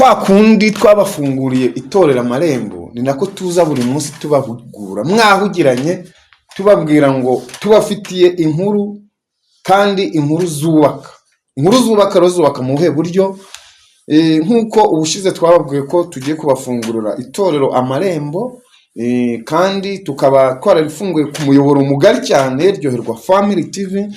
Kwa kundi twabafunguriye itorero Amarembo, ni nako tuza buri munsi tubahugura mwahugiranye, tubabwira ngo tubafitiye inkuru kandi inkuru zubaka. Inkuru zubaka rero zubaka mu buhe buryo? Nk'uko ubushize twababwiye ko tugiye kubafungurira itorero Amarembo, kandi tukaba twararifunguye ku muyoboro mugari cyane, Ryoherwa Family TV.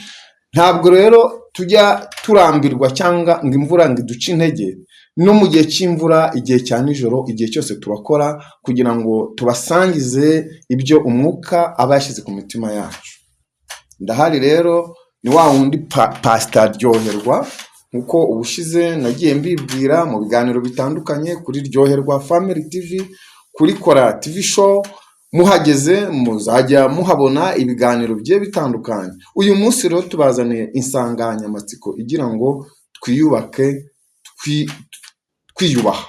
Ntabwo rero tujya turambirwa cyangwa ngo imvura ngo iduce intege. No mu gihe cy'imvura, igihe cya nijoro, igihe cyose turakora kugira ngo tubasangize ibyo umwuka aba yashyize ku mitima yacu. Ndahari rero, ni wa wundi Pasita Ryoherwa, nkuko ubushize nagiye mbibwira mu biganiro bitandukanye kuri Ryoherwa Family TV, kuri Kora TV Show. Muhageze muzajya muhabona ibiganiro bigiye bitandukanye. Uyu munsi rero tubazaniye insanganyamatsiko igira ngo twiyubake twiyubaha.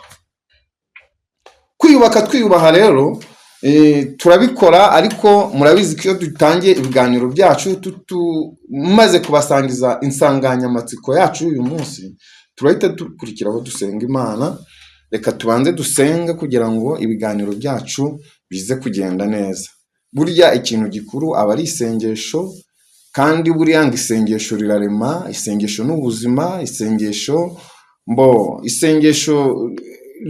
Kwiyubaka twiyubaha rero turabikora, ariko murabizi ko iyo dutangiye ibiganiro byacu tumaze kubasangiza insanganyamatsiko yacu y'uyu munsi, turahita dukurikiraho dusenga Imana. Reka tubanze dusenge kugira ngo ibiganiro byacu bize kugenda neza. Burya ikintu gikuru aba ari isengesho, kandi buriya ngo isengesho rirarema, isengesho ni ubuzima, isengesho mbo isengesho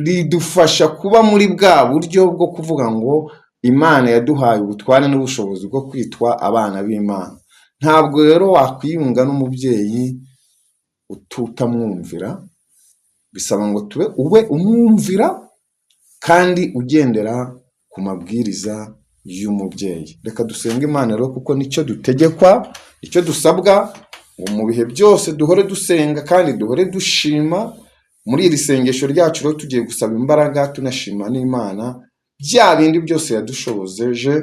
ridufasha kuba muri bwa buryo bwo kuvuga ngo Imana yaduhaye ubutware n'ubushobozi bwo kwitwa abana b'Imana. Ntabwo rero wakwiyunga n'umubyeyi utamwumvira. Bisaba ngo tube ube umwumvira kandi ugendera ku mabwiriza y'umubyeyi. Reka dusenge Imana rero, kuko nicyo dutegekwa, icyo dusabwa, ngo mu bihe byose duhore dusenga kandi duhore dushima. Muri iri sengesho ryacu rero tugiye gusaba imbaraga, tunashima n'Imana bya bindi byose yadushobozeje,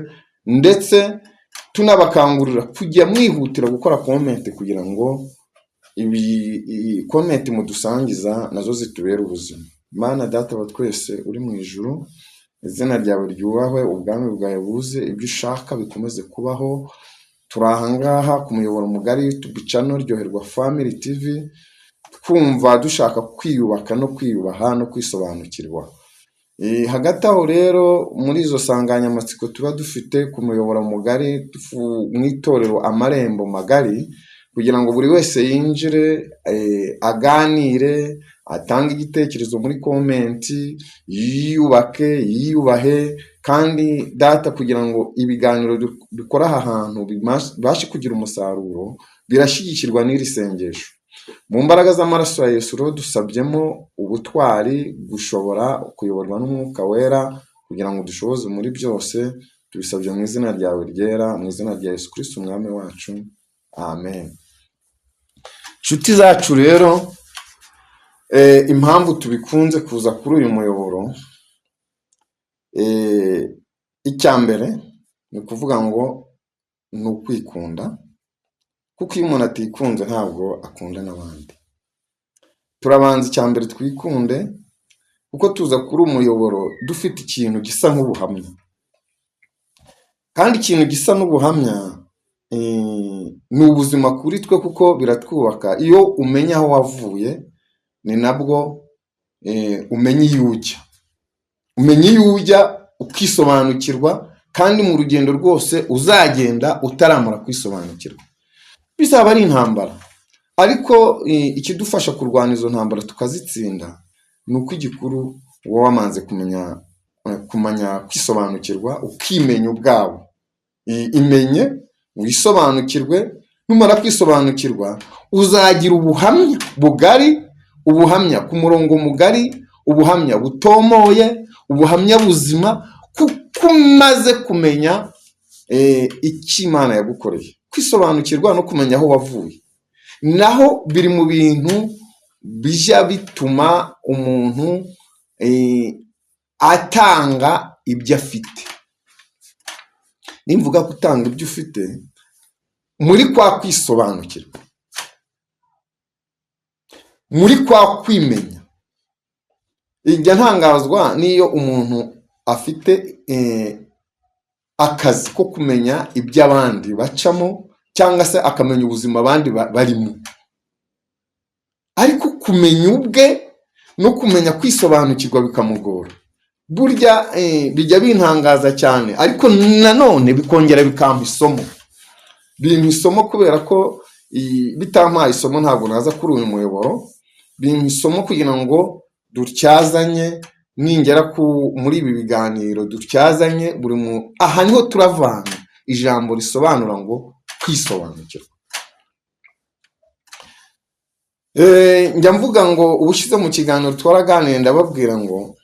ndetse tunabakangurira kujya mwihutira gukora comment kugira ngo ibi comment mudusangiza nazo zitubere ubuzima. Mana Data wa twese uri mu ijuru, izina ryawe ryubahwe, ubwami bwawe buze, ibyo ushaka bikomeze kubaho. Turi ahangaha ku muyoboro mugari YouTube channel Ryoherwa Family TV, twumva dushaka kwiyubaka no kwiyubaha no kwisobanukirwa. Hagati aho rero, muri izo nsanganyamatsiko tuba dufite ku muyoboro mugari mu itorero Amarembo Magari, kugira ngo buri wese yinjire, aganire, atange igitekerezo muri comment, yiyubake, yiyubahe. Kandi Data, kugira ngo ibiganiro dukora aha hantu bibashe kugira umusaruro, birashyigikirwa n'iri sengesho. Mu mbaraga z'amaraso ya Yesu rero dusabyemo ubutwari, gushobora kuyoborwa n'Umwuka Wera, kugira ngo dushoboze muri byose. Tubisabye mu izina ryawe ryera, mu izina rya Yesu Kristo Umwami wacu, amen. Inshuti zacu rero, impamvu tubikunze kuza kuri uyu muyoboro, icya mbere ni ukuvuga ngo ni ukwikunda, kuko iyo umuntu atikunze ntabwo akunda n'abandi. Turabanza icya mbere twikunde, kuko tuza kuri umuyoboro dufite ikintu gisa nk'ubuhamya, kandi ikintu gisa n'ubuhamya ni ubuzima kuri twe, kuko biratwubaka. Iyo umenya aho wavuye, ni nabwo umenya iyo ujya. Umenya iyo ujya, ukisobanukirwa, kandi mu rugendo rwose uzagenda utaramara kwisobanukirwa bizaba ari intambara. Ariko ikidufasha kurwana izo ntambara tukazitsinda ni uko igikuru uba wamanze kumenya kwisobanukirwa, ukimenya ubwawe. Imenye, wisobanukirwe. Numara kwisobanukirwa, uzagira ubuhamya bugari, ubuhamya ku murongo mugari, ubuhamya butomoye, ubuhamya buzima, kuko umaze kumenya icyo Imana yagukoreye. Kwisobanukirwa no kumenya aho wavuye naho biri mu bintu bijya bituma umuntu atanga ibyo afite. Nimvuga gutanga ibyo ufite, muri kwa kwisobanukirwa, muri kwa kwimenya, ijya ntangazwa n'iyo umuntu afite akazi ko kumenya ibyo abandi bacamo, cyangwa se akamenya ubuzima abandi barimo, ariko kumenya ubwe No kumenya kwisobanukirwa bikamugora. Burya bijya bintangaza cyane, ariko nanone bikongera bikampa isomo, bimpa isomo kubera ko bitampaye isomo ntabwo naza kuri uyu muyoboro. Bimpa isomo kugira ngo dutyazanye, ningera muri ibi biganiro dutyazanye buri mu aha niho turavana ijambo risobanura ngo kwisobanukirwa. Njya mvuga ngo ubushize mu kiganiro twaraganiriye, ndababwira ngo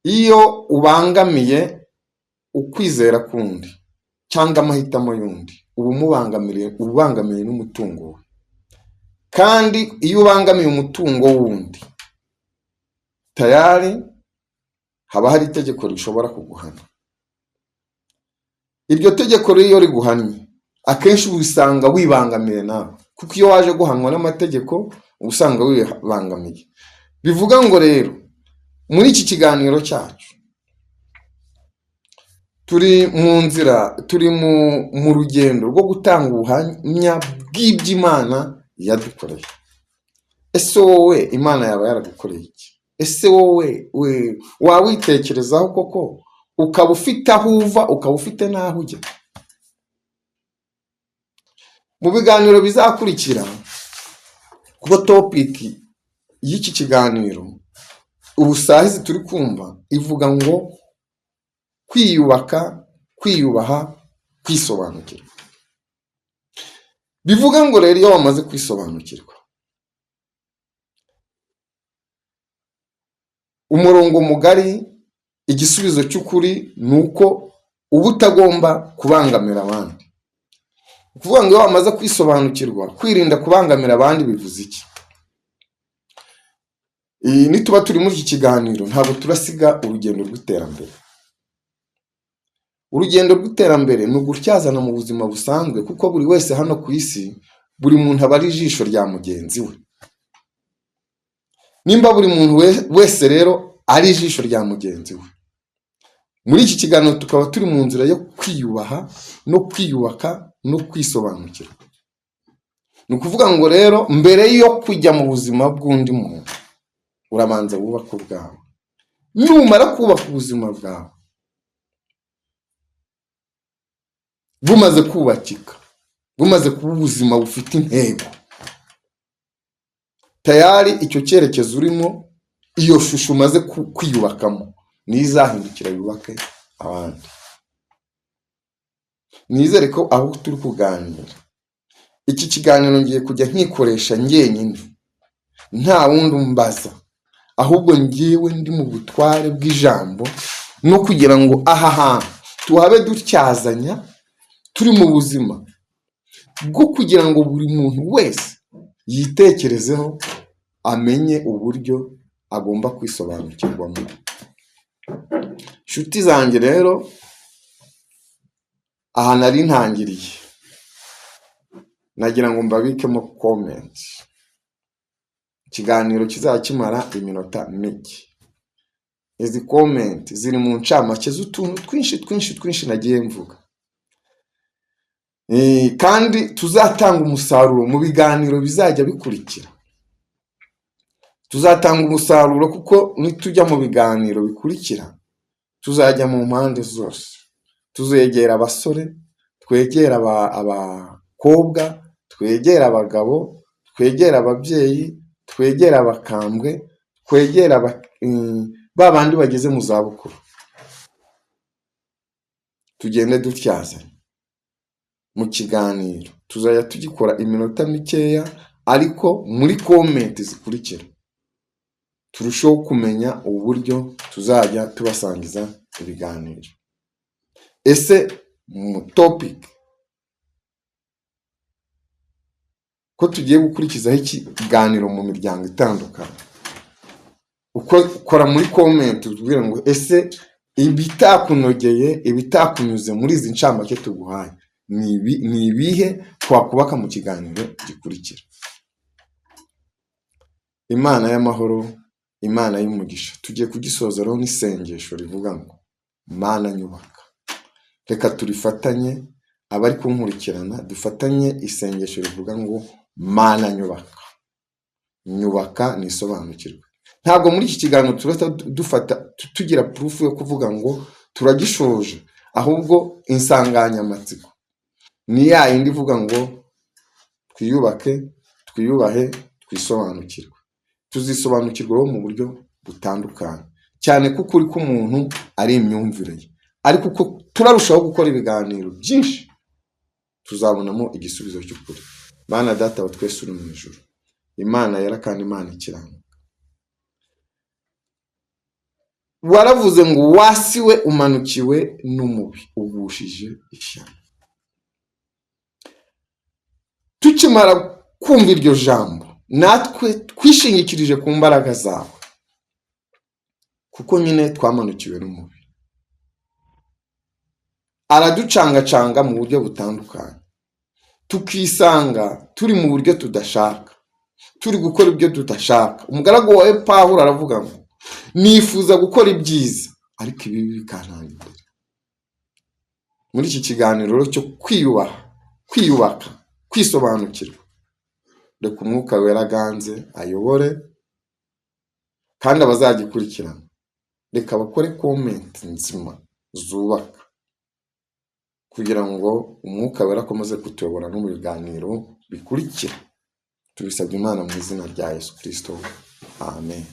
iyo ubangamiye ukwizera kundi cyangwa amahitamo y'undi, uba umubangamiye, uba ubangamiye n'umutungo we. Kandi iyo ubangamiye umutungo w'undi, tayari haba hari itegeko rishobora kuguhana. Iryo tegeko rero iyo riguhannye, akenshi usanga wibangamiye nawe, kuko iyo waje guhanwa n'amategeko uba usanga wibangamiye. Bivuga ngo rero muri iki kiganiro cyacu turi mu nzira, turi mu rugendo rwo gutanga ubuhamya bw'iby'Imana yadukoreye. Ese wowe Imana yaba yaragukoreye iki? Ese wowe waba witekerezaho koko, ukaba ufite aho uva, ukaba ufite n'aho ujya? Mu biganiro bizakurikira, kuko topic y'iki kiganiro ubu saa hizi turi kumva ivuga ngo kwiyubaka, kwiyubaha, kwisobanukirwa. Bivuga ngo rero iyo wamaze kwisobanukirwa, umurongo mugari, igisubizo cy'ukuri ni uko uba utagomba kubangamira abandi. Ni ukuvuga ngo iyo wamaze kwisobanukirwa, kwirinda kubangamira abandi bivuze iki? Nituba turi muri iki kiganiro ntabwo turasiga urugendo rw'iterambere. Urugendo rw'iterambere ni ugutyazana mu buzima busanzwe, kuko buri wese hano ku isi, buri muntu aba ari ijisho rya mugenzi we. Nimba buri muntu wese rero ari ijisho rya mugenzi we, muri iki kiganiro tukaba turi mu nzira yo kwiyubaha no kwiyubaka no kwisobanukirwa. Ni ukuvuga ngo rero mbere yo kujya mu buzima bw'undi muntu, urabanza wubake ubwawe. Numara kubaka ubuzima bwawe bumaze kubakika, bumaze kuba ubuzima bufite intego, tayari icyo cyerekezo urimo, iyo shusho umaze kwiyubakamo, niyo izahindukira yubake abandi. Nizere ko aho turi kuganira, iki kiganiro ngiye kujya nkikoresha njyenyine, nta wundi umbaza, ahubwo ngewe ndi mu butware bw'ijambo, no kugira ngo aha hantu tuhabe dutyazanya, turi mu buzima bwo kugira ngo buri muntu wese yitekerezeho, amenye uburyo agomba kwisobanukirwamo. Inshuti zanjye rero, aha nari ntangiriye, nagira ngo mbabikemo comment. Ikiganiro kizajya kimara iminota mike. Izi comment ziri mu ncamake z'utuntu twinshi twinshi twinshi nagiye mvuga, kandi tuzatanga umusaruro mu biganiro bizajya bikurikira. Tuzatanga umusaruro kuko nitujya mu biganiro bikurikira tuzajya mu mpande zose, tuzegera abasore, twegere abakobwa, twegere abagabo, twegere ababyeyi, twegere abakambwe, twegere ba bandi bageze mu zabukuru, tugende dutyazanya mu kiganiro. Tuzajya tugikora iminota mikeya, ariko muri comment zikurikira turusheho kumenya uburyo tuzajya tubasangiza ibiganiro. Ese mu topic ko tugiye gukurikizaho ikiganiro mu miryango itandukanye, uko kora muri comment utubwire ngo ese ibitakunogeye, ibitakunyuze muri izi ncamake tuguhaye ni ibihe twakubaka mu kiganiro gikurikira. Imana y'amahoro, Imana y'umugisha, tugiye kugisoza rero n'isengesho rivuga ngo Mana nyubaka. Reka turifatanye, abari kunkurikirana dufatanye isengesho rivuga ngo Mana nyubaka. Nyubaka nisobanukirwe. Ntabwo muri iki kiganiro turahita dufata tugira proof yo kuvuga ngo turagishoje, ahubwo insanganyamatsiko ni ya yindi ivuga ngo twiyubake, twiyubahe, twisobanukirwe. Tuzisobanukirwa rero mu buryo butandukanye, cyane ko ukuri k'umuntu ari imyumvire ye, ariko uko turarushaho gukora ibiganiro byinshi tuzabonamo igisubizo cy'ukuri. Mana Data wa twese uri mu ijuru, Imana yera kandi Imana ikiranuka, waravuze ngo wasiwe umanukiwe n'umubi ugushije ishyano. Tukimara kumva iryo jambo, natwe twishingikirije ku mbaraga zawe, kuko nyine twamanukiwe n'umubi, araducangacanga mu buryo butandukanye, tukisanga turi mu buryo tudashaka, turi gukora ibyo tudashaka. Umugaragu wawe Pawulo aravuga ngo nifuza gukora ibyiza ariko ibibi bikantanga imbere. Muri iki kiganiro rero cyo kwiyubaha, kwiyubaka, kwisobanukirwa, reka Umwuka Wera aganze ayobore, kandi abazagikurikirana reka bakore comment nzima zubaka, kugira ngo Umwuka Wera akomeze kutuyobora no mu biganiro bikurikira. Tubisabye Imana mu izina rya Yesu Kirisito, amen.